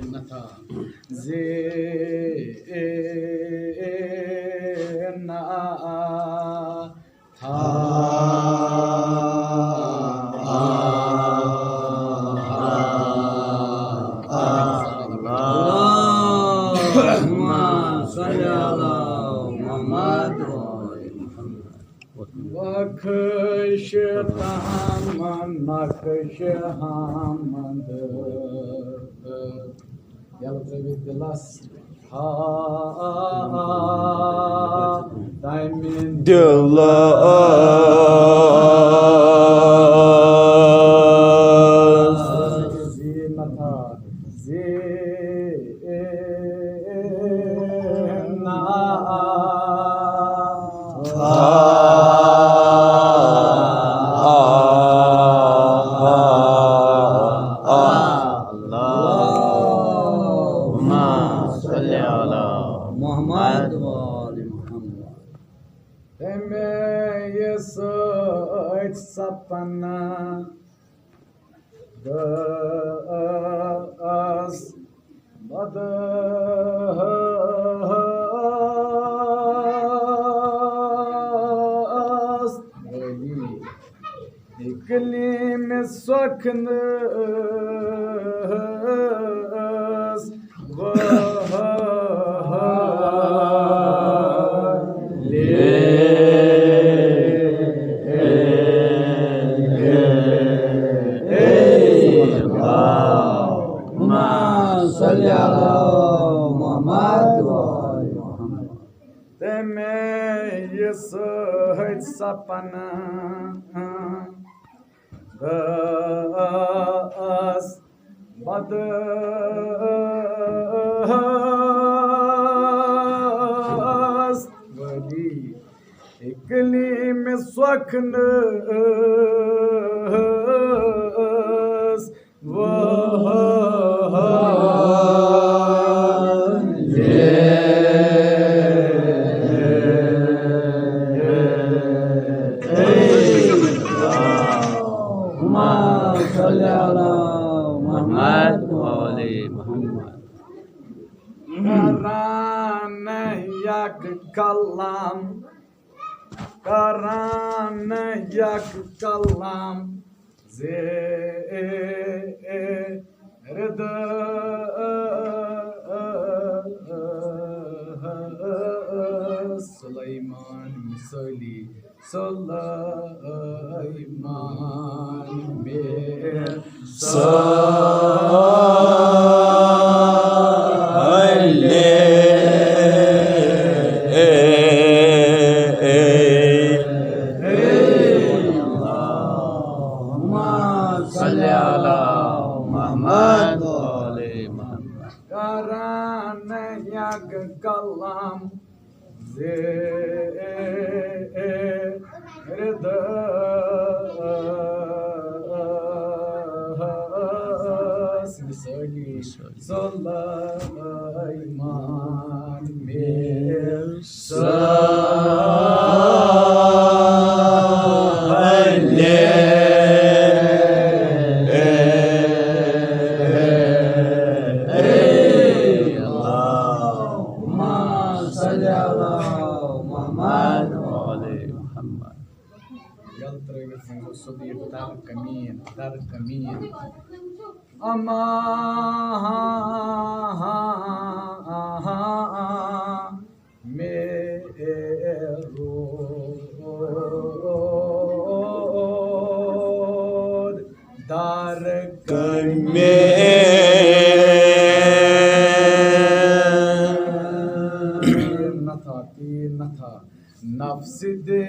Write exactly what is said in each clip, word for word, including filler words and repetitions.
نتھا زِ نا تھا۔ اللهم صل على محمد وآل محمد۔ بخش تام نقش حمد۔ یلہٕ ترٲوِتھ دِلس۔ ہا، تمہِ دِلس۔ زیٖنتھا۔ زیٖنتھا۔ اللهم صل على محمد وآل محمد۔ تمے سۭتۍ سپنا دس بدس ولی۔ اقلیم سخن اس وہلے۔ اللهم صل على محمد وآل محمد۔ تمے سۭتۍ سپنا دس بدس ولی۔ اقلیم سخن اس وہلے۔ اللهم صل على محمد وآل محمد۔ کران یک کلام، کران یک کلام زیر دست سلیمان مثالی۔ سلیمان مثالی۔ اللهم صل على محمد وآل محمد۔ کران یک کلام زیر دست مثالی۔ سلیمان مثالی۔ اللهم صل على محمد وآل محمد۔ یلہٕ ترٲوِتھ ؤنۍزیو سیوٚدُے، تر کمیٖن، تر کمیٖن۔ اما مے رود در کمے۔ نتھا، تین نتھا۔ نفس دے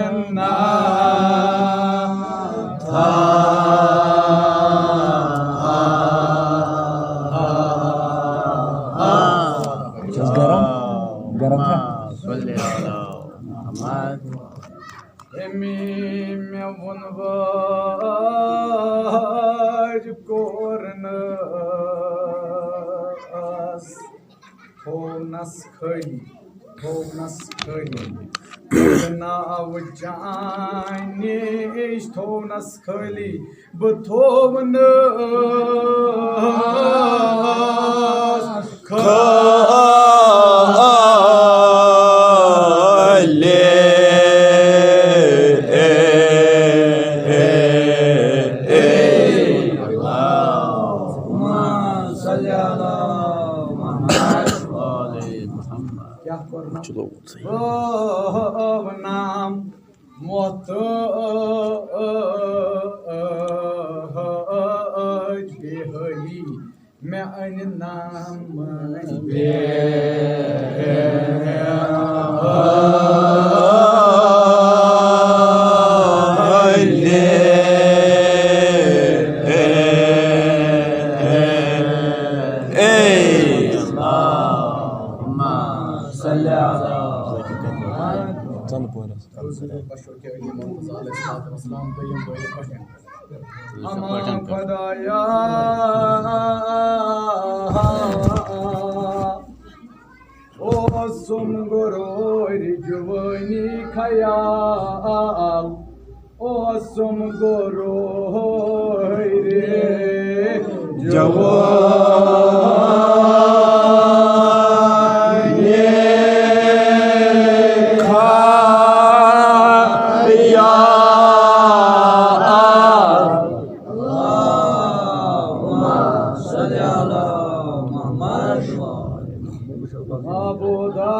وتنا تھا۔ چھس گرم؟ گرم چھا؟ صلی علی محمد۔ امی مےٚ ووٚن وٲج کوٚر نہٕ تھوونس خٲلی، تھوونس خٲلی۔ تہٕ ناو چانِش تھونس خٲلی، بہٕ تھوونس خٲلی۔ اللهم صل على محمد وآل محمد۔ کیٛاہ کوٚر مےٚ؟ چلو، صحیح۔ او نام محتاج بے حالی، مےٚ أنۍ نام بے حالی۔ اللهم صل على محمد۔ ژۄنہٕ پورس۔ بوٗزِو تۄہہِ چھو کیٛاہ علی محمد علیہ الصلوۃ والسلام دوٚیِم بٲرِ پٮ۪ٹھ۔ اما خدایا، اوسُم غرور جوٲنی خیال، اوسُم غرور جوٲنی خیال۔ اللهم صل على محمد۔ معبودا،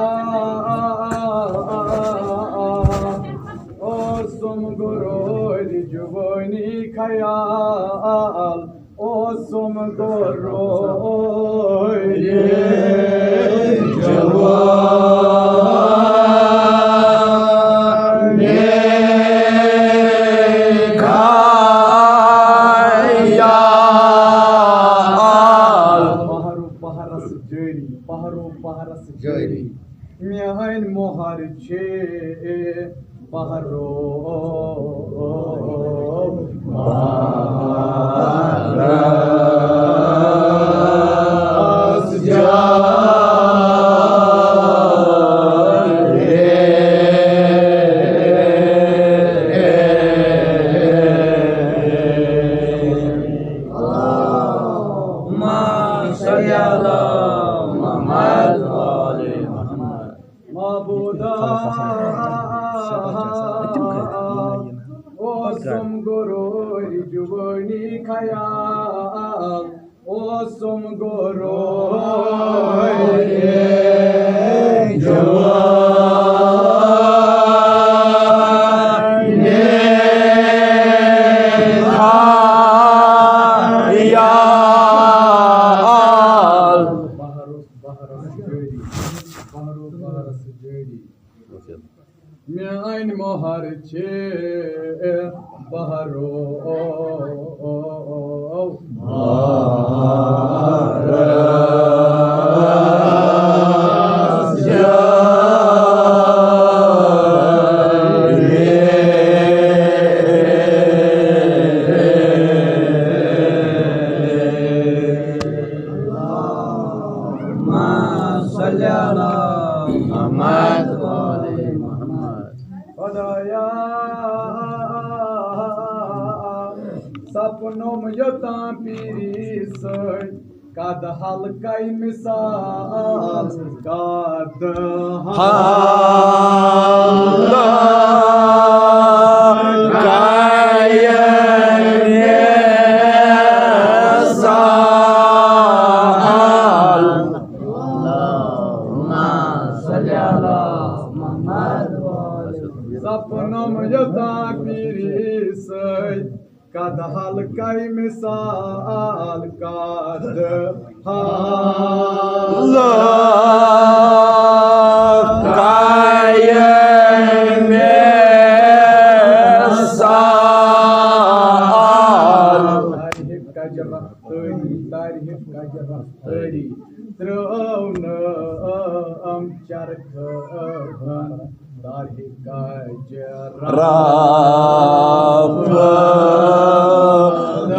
اوسُم غرور جوٲنی خیال، اوسُم غرور جوٲنی خیال۔ بحر و بحرس جٲری، بحر و بحرس جٲری۔ میٲنۍ مۄہر چھے بحرو بحرس جٲری۔ اللهم صل على محمد وآل محمد۔ معبودا، اوسُم غرور جوٲنی خیال، اوسُم غرور جوٲنی خیال۔ بحر و بحرس جٲری، بحر و بحرس جٲری۔ میٲنۍ مۄہر چھے بحرو بحرس جٲری۔ اللهم صل على محمد وآل محمد۔ خدایا، سپنوم یوتام پیری سۭتۍ، قد حلقے مثال، قد حلقے مثال۔ اللهم صل على محمد۔ سپنوم یوتام پیری سۭتۍ، قد حلقے مثال، قد حلقے مثال۔ طارح کجرا تٲری، طارح کجرا تٲری، ترٛٲونہٕ أمۍ چرخہٕ بۄن۔ طارح کجرا رب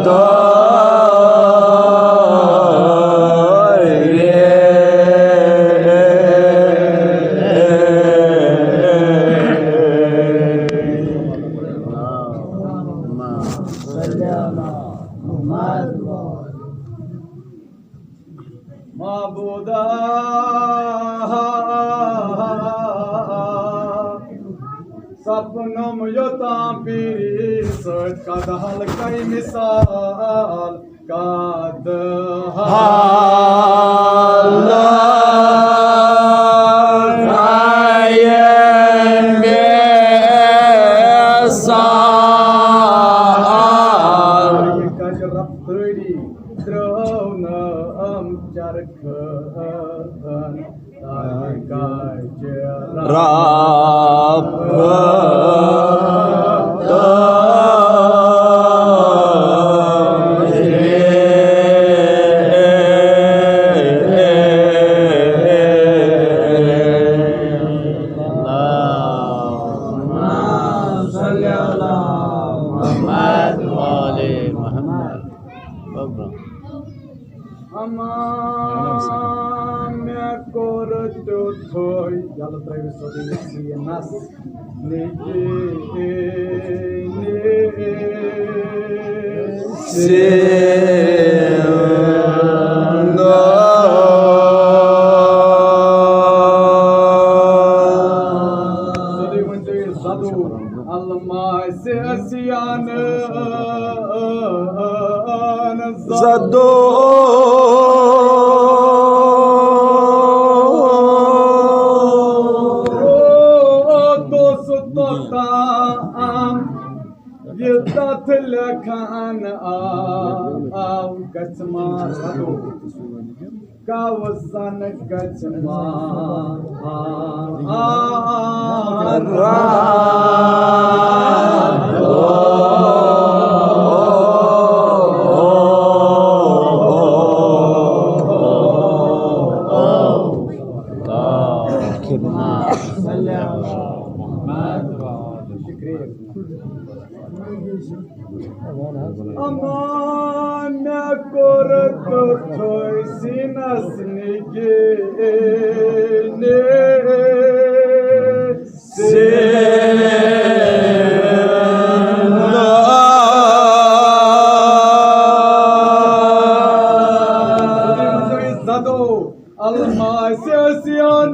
تٲری۔ معبودا، سپنم یوتام پیری سۭتۍ کدحل کئی مثال، کدحل کئی مثال۔ کج رفتاری ترٲونم چرخن، تاکہ کج رب اللهم صل على محمد وآل محمد۔ اما مےٚ کوٚر تیُتھُے، یَلہٕ ترٛٲوِتھ سیوٚدُے یہِ نَس۔ نِگے، نِگے۔ سیوٚدُے ؤنۍ تو یہِ زدو۔ الماس سیان زدو۔ دوس توٚتام یہِ تتھ لیکھان آو، آو گژھِ ما زدو۔ کاوٕ زن گژھِ ما۔ اما مےٚ کوٚر تیُتھُے سیٖنس نِگے، نِگے۔ زدو۔ الماس سیان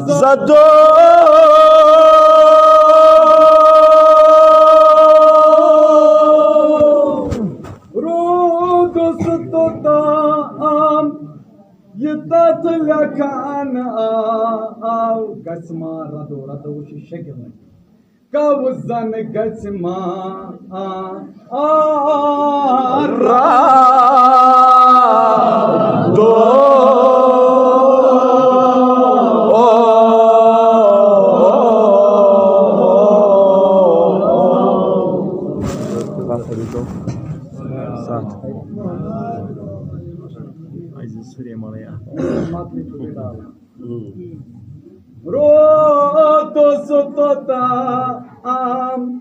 زدو۔ روٗدُس توٚتام یہِ تتھ لیکھان آو۔ گژھِ ما ردو، ردو چھِ شکل نہٕ۔ کاوٕ زن گژھِ ما، آ، آ، را، دو۔ ستھ۔ روٗدُس توٚتام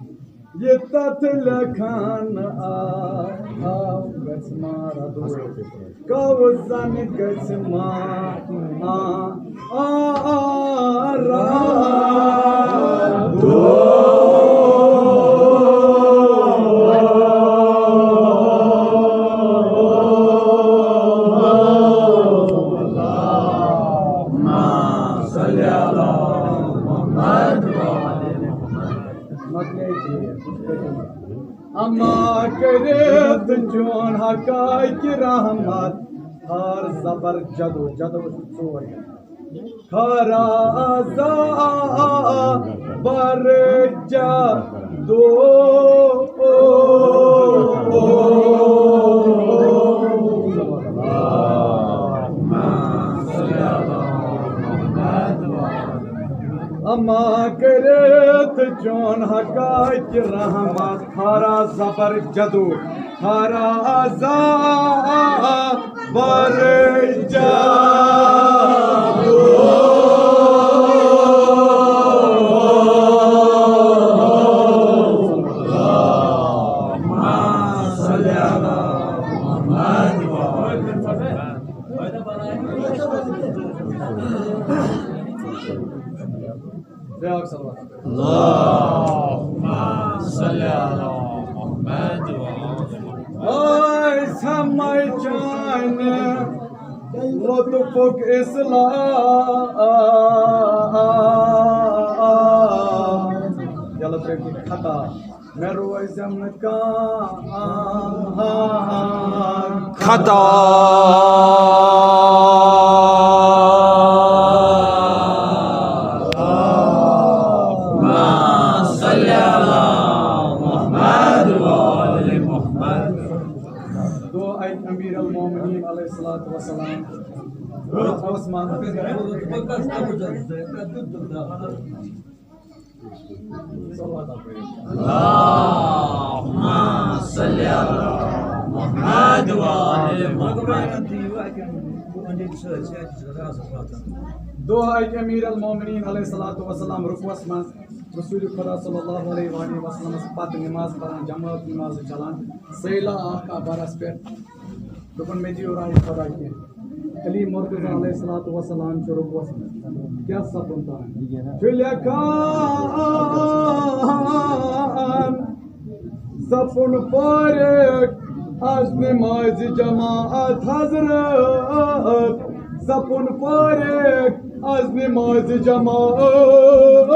یہِ تتھ لیکھان آو۔ گژھِ ما ردو، کاوٕ زن گژھِ ما، آ، آ، آ، را، دو۔ اما کٔرِتھ چون حقا کہِ رحمت، ہار زبر جدو، جدو چھُ ژور۔ خرا زا بر جا دو۔ اما کٔرِتھ چون حقا کہِ رحمت، خرا زبر جدو۔ خرا زا بر جا دو۔ بیٛاکھ صلوات۔ اللهم صل على محمد۔ لطفُک اصلاح۔ یلہٕ ترٛٲوِو خطا، مےٚ روزٮ۪م نہٕ کانٛہہ خطا۔ دعا اَکہِ امیر المومنین علیہ الصلوۃ والسلام۔ دعا اَکہِ امیر المومنین علیہ الصلوۃ والسلام رکوعس منٛز، رسول خدا صلی اللہ علیہ وآلہ وسلمس پتہٕ نماز پران، جماعت نماز چلان، سیلہ آکھ آ برس پٮ۪ٹھ۔ دوٚپُن، مےٚ دِیِو راے خۄدا کینٛہہ۔ علی مرتضیٰ علیہ الصلوۃ والسلام چھُ رکوعس منٛز۔ کیٛاہ سپُن تام؟ چھُ لیکھان، سپُن فارغ از نمازِ جماعت حضرت، سپُن فارغ از نمازِ جماعت۔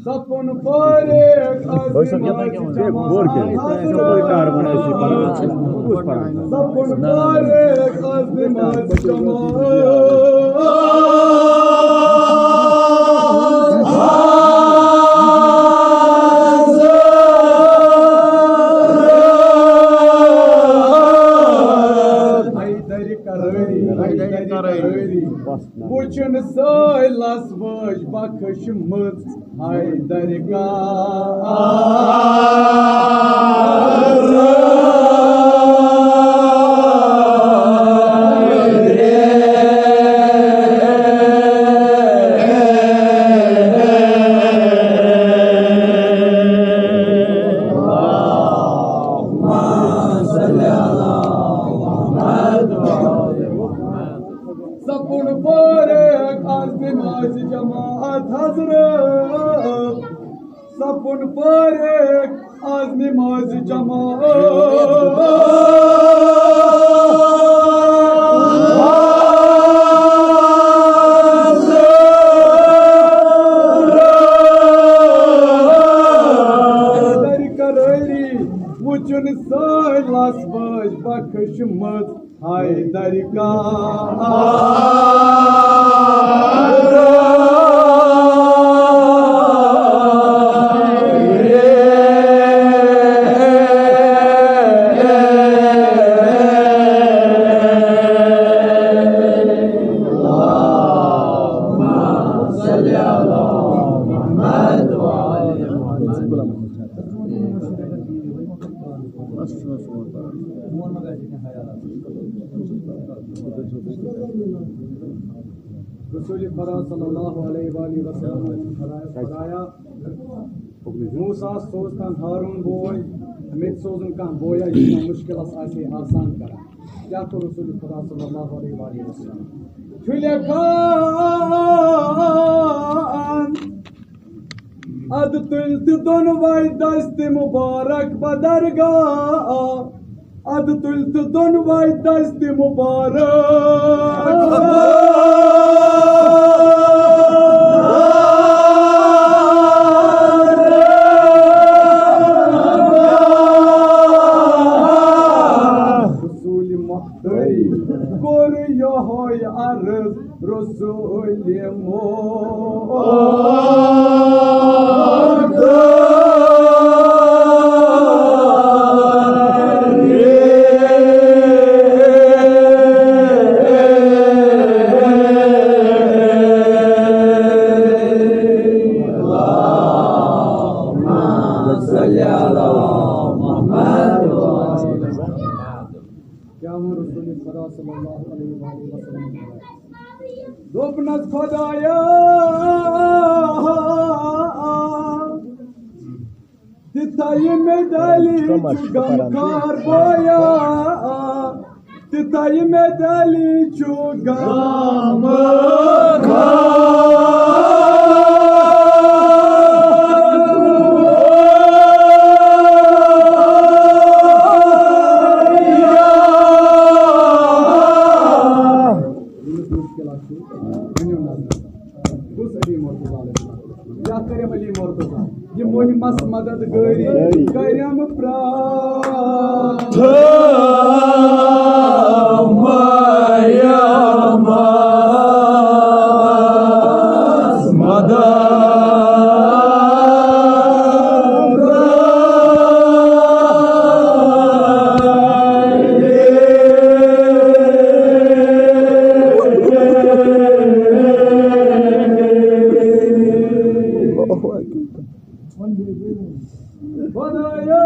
سپُن فارغ از نمازِ جماعت حضرت۔ سپُن فارغ از نمازِ جماعت۔ حیدر کرٲری، حیدر کرٲری۔ وٕچھُن سٲلس وٲج بخشمٕژ حیدر کا۔ سپُن فارغ از نمازِ جماعت حضرت، سپُن فارغ از نمازِ جماعت۔ حیدر کرٲری وٕچھُن سٲلس وٲج بخشمٕژ حیدر کا۔ رسول خدا صلی اللہ علیہ وآلہ وسلم فرمایا، موسیٰ سوز کانٛہہ ہارون بوے، مےٚ تہِ سوزُن کانٛہہ بویا یُس مےٚ مُشکِلس آسہِ ہے آسان کران۔ کیٛاہ کوٚر رسول خدا صلی اللہ علیہ وآلہ وسلم؟ چھُ لیکھان، ادٕ تُلۍ تہٕ دۄنوَے دستِ مُبارک بدرگاہ۔ ادٕ تُلۍ تہٕ دۄنوَے دستِ مُبارک۔ رسول مختاری کوٚر یہوے عرض۔ رسول مختار۔ اللهم صل على محمد وعلى آل محمد۔ کیا ووٚن رسول خدا صلی اللہ علیہ وآلہ وسلم؟ دوٚپنَس، خۄدایا، دِتھا یہِ مےٚ علی چھُ غمخار بویا، تہِ تھایہِ مےٚ علی چھُ غمخار۔ کُس علی مرتضیٰ علیہ السلام؟ یا کریم علی مرتضیٰ۔ یہِ مُہمس مدد گٲری کریم پرٛارتھ۔ خدایا،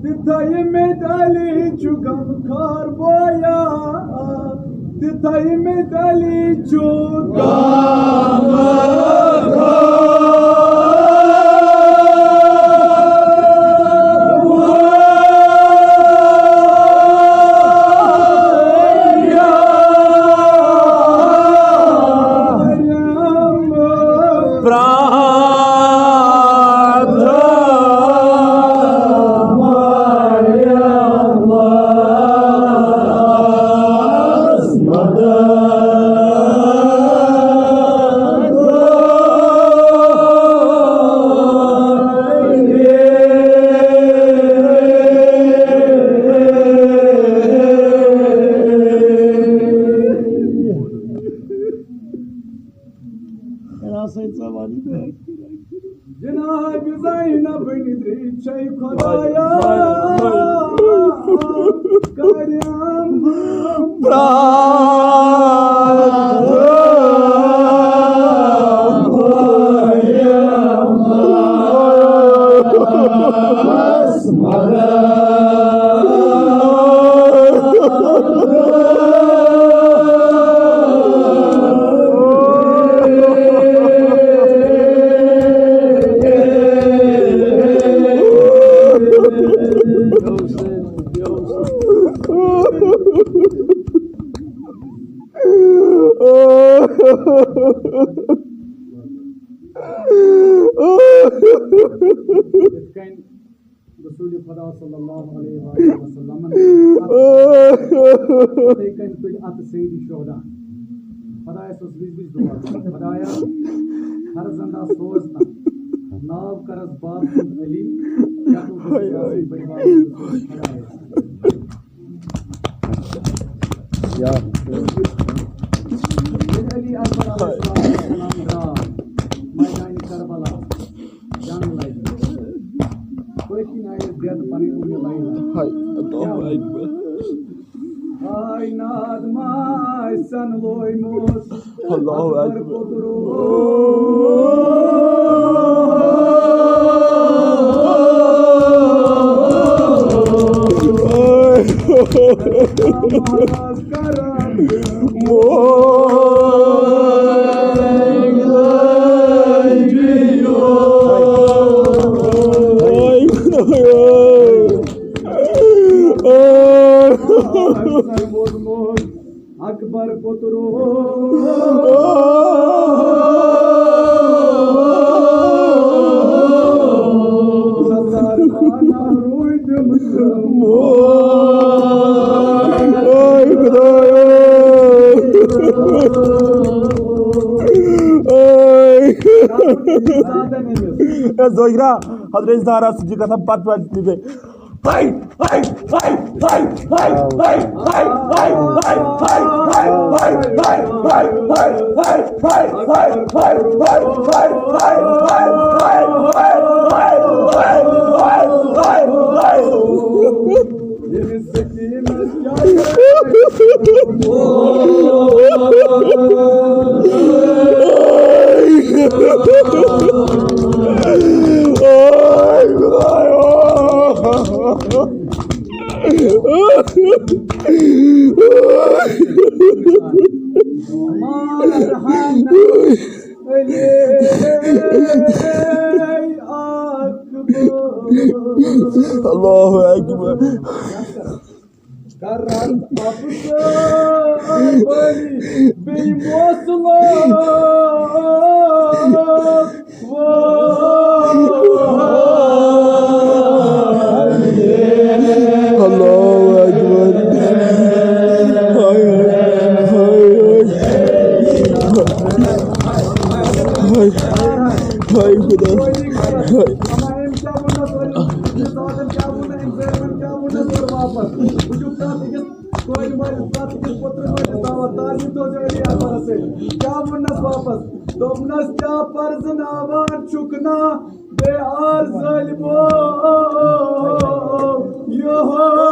تہِ تھایہِ مےٚ علی چھُ غمخار بویا، تہِ تھایہِ مےٚ علی چھُ غمخار۔ جناب زینب ندری چھے خدایا کریم۔ یِتھ کٔنۍ رسول خدا صلی اللہ علیہ وآلہ وسلمن یِتھے کٔنۍ تُلۍ اتھ سید شہدا۔ خدایس اوس وِزِ وِزِ دعا کران، خدایا، فرزند سوز تہٕ ناو کرس باب سُنٛد علی، شکل گٔژھس آسٕنۍ بٔڑۍ باب سُنٛد خدایس۔ یا ییٚلہِ علی اکبر علیہ السلام درٛاو میدانِ کربلا جنگ لڑنہِ، پٔتۍ کِنۍ آیس دٮ۪د پنٕنۍ اُمہِ لینہ۔ ہاے، اللہ اکبر۔ ہاے ناد ماسن لویمُت اللہ اکبر۔ اکبر پوترو۔ اے زوجرا، حضرت زہرا سۭتۍ چھِ گژھان پتہٕ پتہٕ تہِ بیٚیہِ۔ الله أكبر. کرن افسٲنۍ بیٚیہِ موصلہٕ۔ الله أكبر. هاي، هاي، هاي. هاي، هاي، خدا. هاي. کیٛاہ ووٚننَس واپس؟ دوٚپنَس، کیٛاہ پرزٕناوان چھُکھ نا بے آر ظٲلمو؟ یِہوٚے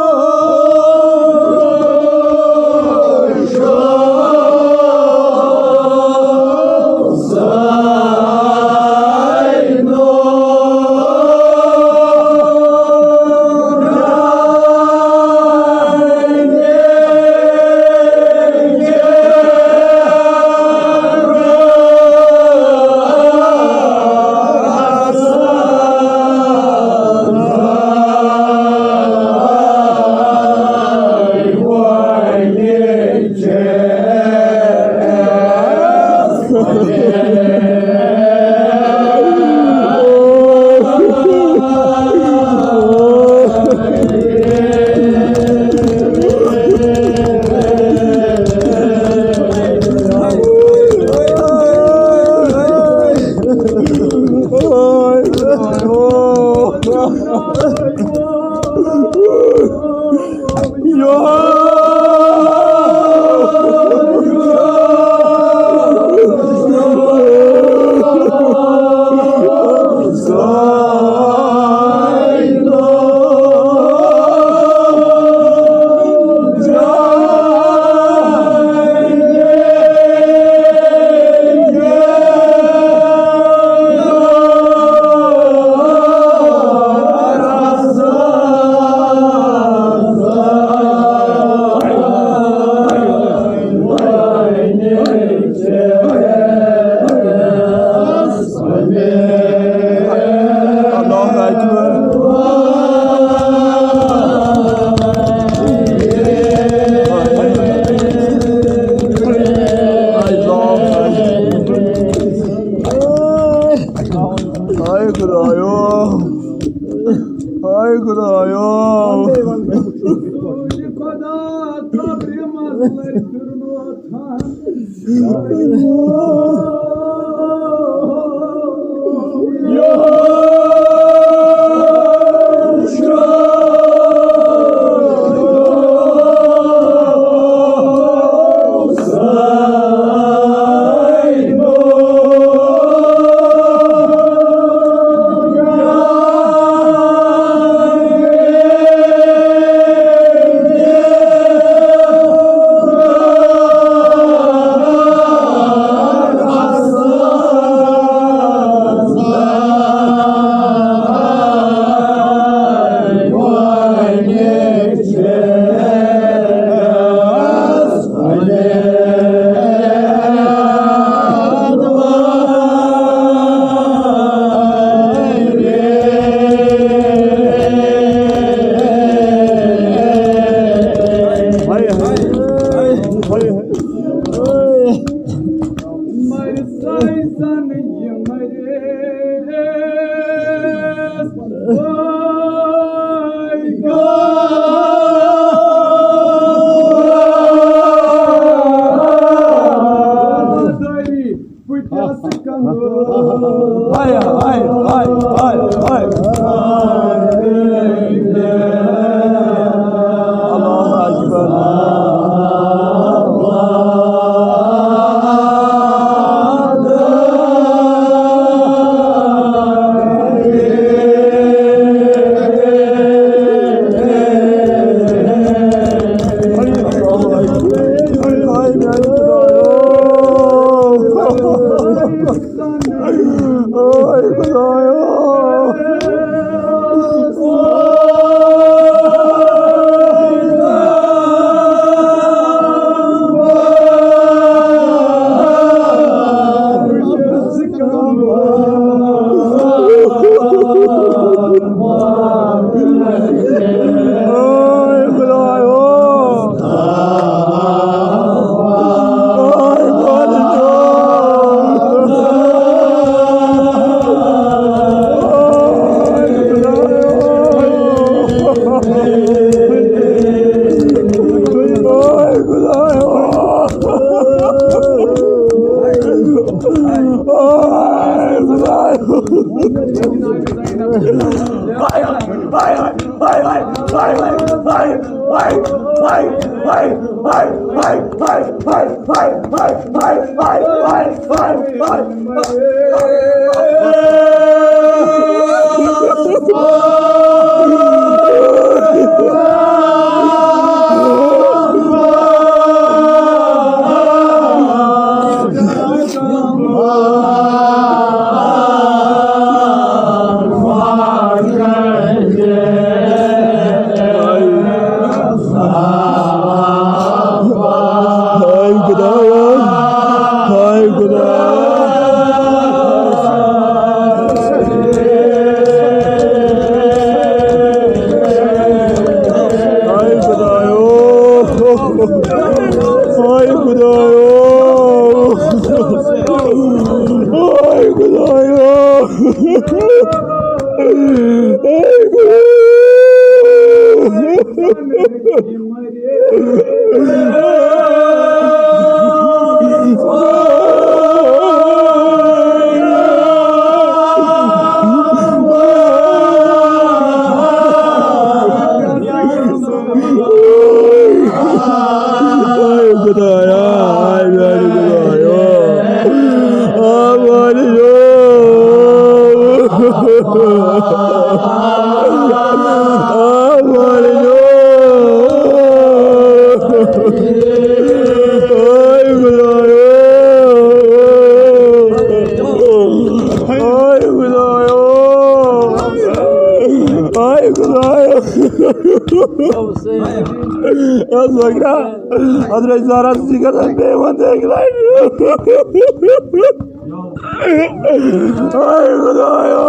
الله أكبر. هاي خدايا. هاي خدايا. خدا قبرِ منٛز لَرِ پھِرنوتھن۔ هاي، هاي، هاي، هاي، هاي. الله أكبر. ہاے خدایا، ہاے خدایا۔ ہاے خدایو، ہاے خدایو، ہاے خدایو، ہاے خدایو۔ آے خدایا، آے میانہِ خدایا۔ آ مالِک۔ آ مالِک۔ آے خدایا۔ آے خدایا۔ آے خدایا۔ حضرت زہرا سٕنٛز گژھان بیٚیہِ وَنٛدٕ اَکہِ لَٹہِ۔ آے خدایا۔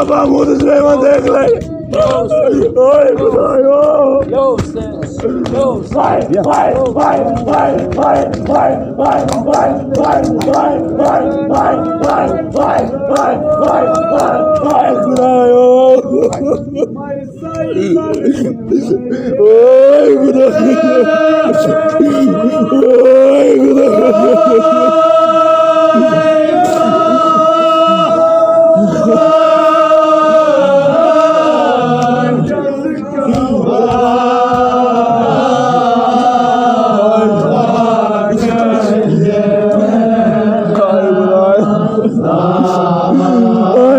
محمود حسین، دیکھ لے۔ اوے خدایا۔ اوے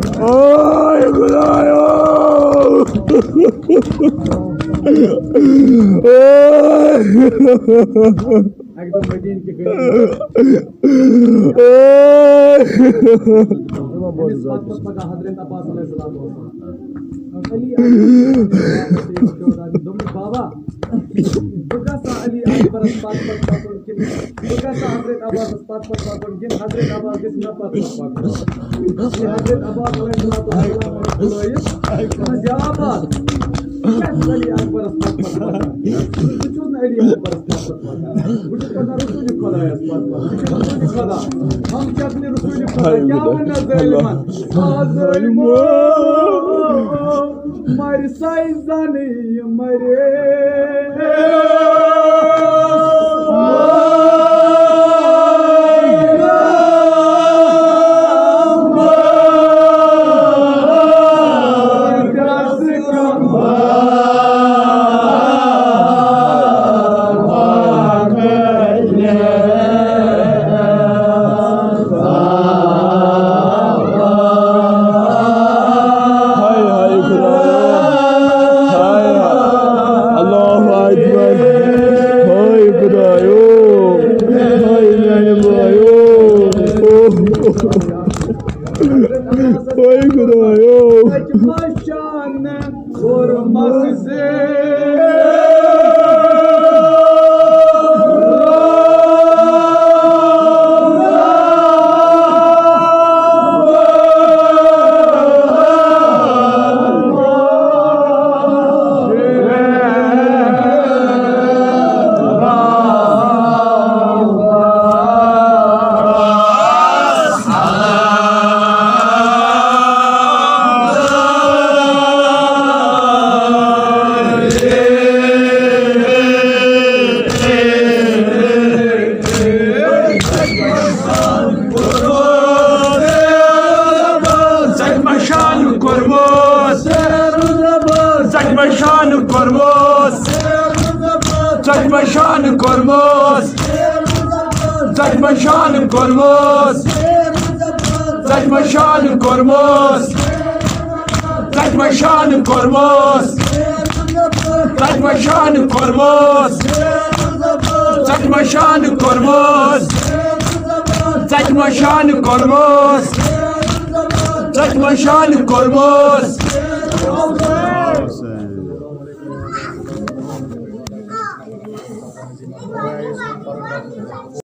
خدایا۔ اوے خدایا۔ اَکہِ دۄہ مدیٖنہٕ کہِ گٔلی۔ أمِس پتہٕ پتہٕ پکان حضرت عباس علیہ الصلوۃ والسلام۔ علی اکبر دوٚپُن، بابا، بہٕ گژھا علی اکبرس پتہٕ پتہٕ پکُن کِنہٕ بہٕ گژھا حضرت عباسس پتہٕ پتہٕ پکُن کِنہٕ حضرت عباس گژھِ مےٚ پتہٕ پتہٕ پکُن؟ ییٚلہِ حضرت عباس علیہ الصلوۃ والسلام بُلٲیِس، دوٚپنَس، یا عباس، بہٕ کیٛاہ چھُس علی اکبرس پتہٕ پتہٕ پکان؟ بہٕ چھُس نہٕ علی اکبرس پتہٕ پتہٕ پکان۔ بہٕ چھُس پکان رسول خدایس پتہٕ پتہٕ۔ بہٕ چھُس رسول خدا۔ ہم چھِ اپنے رسول خدا۔ کیٛاہ وَنہِ ظٲلمن؟ آ ظٲلمو، مَرِ سَے زَنہٕ یہِ مَرِ۔ ژےٚ چھُ مےٚ شان کوٚرمُت، ژےٚ چھُ مےٚ شان کوٚرمُت، ژےٚ چھُ مےٚ شان کوٚرمُت، ژےٚ چھُ مےٚ شان کوٚرمُت، ژےٚ چھُ مےٚ شان کوٚرمُت، ژےٚ چھُ مےٚ شان کوٚرمُت، ژےٚ چھُ مےٚ شان کوٚرمُت، ژےٚ چھُ مےٚ شان کوٚرمُت، ژےٚ چھُ مےٚ شان کوٚرمُت، ژےٚ چھُ مےٚ شان کوٚرمُت۔